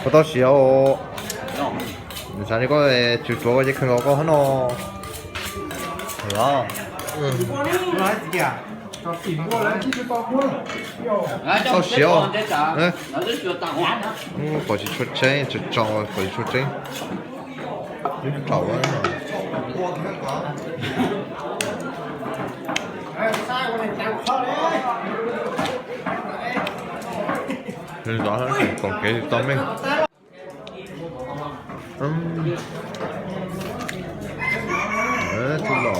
Puas tau siav os? Nws xav li koj, tsuav tsuav koj ces kheev los koj hab no. Los. Tau siav os. Pom tsis tshua tseeb, tsaus tsaus pom tsis tshua tseeb. Tsaus. Zov koom kev tsis tau meej. Tsis lom.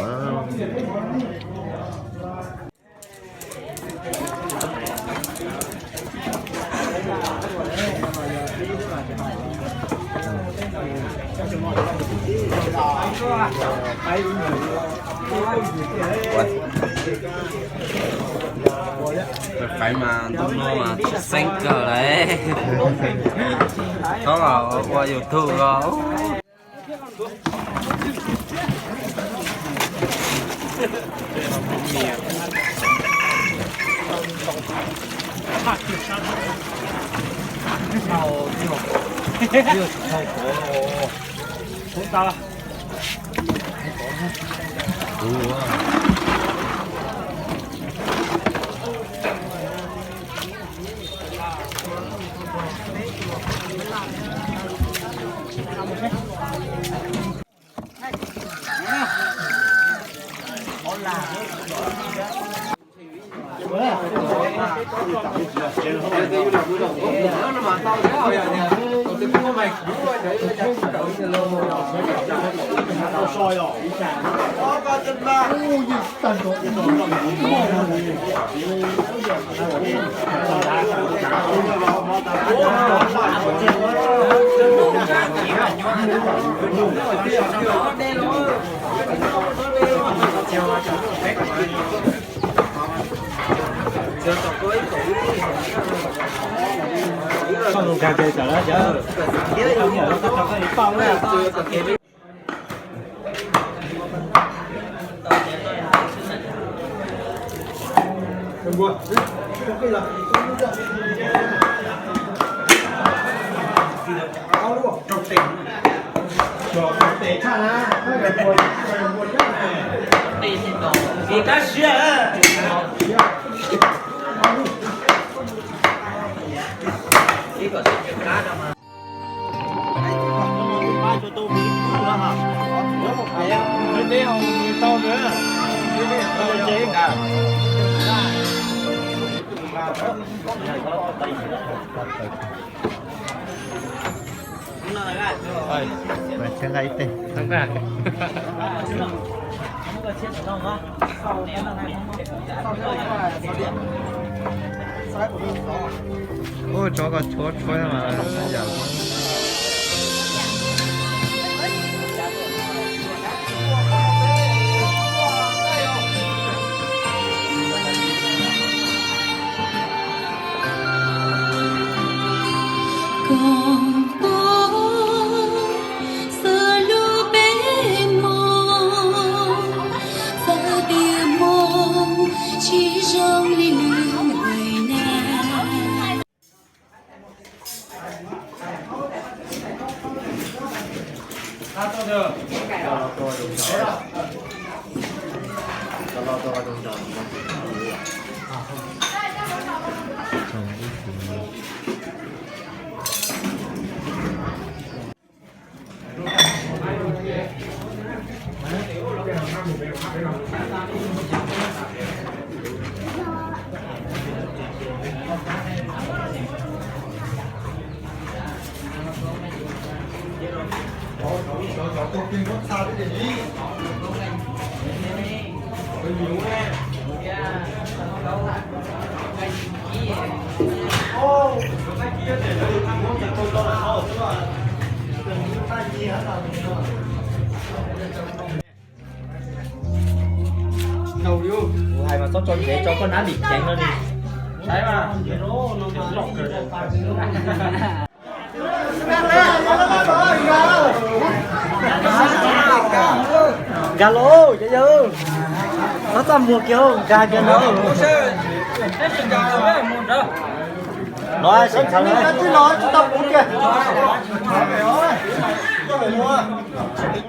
Faiv mas ntu no mas tsis xeeb kawg lawm. Txhob los ua YouTube os. Ib teg. Ua tsov koj tshuab tshuab mas yam. Koj pom xwb lub npe moo, txawm tias moo tsis zoo li lwm hnub na. Kuv hais mas txhob tso ntsev, tso koj nab lim ceev no li. Nkag los cov yawg, txhob txaj muag kiag, nkag kiag no. No sim txhawv no tsis tau puv kiag.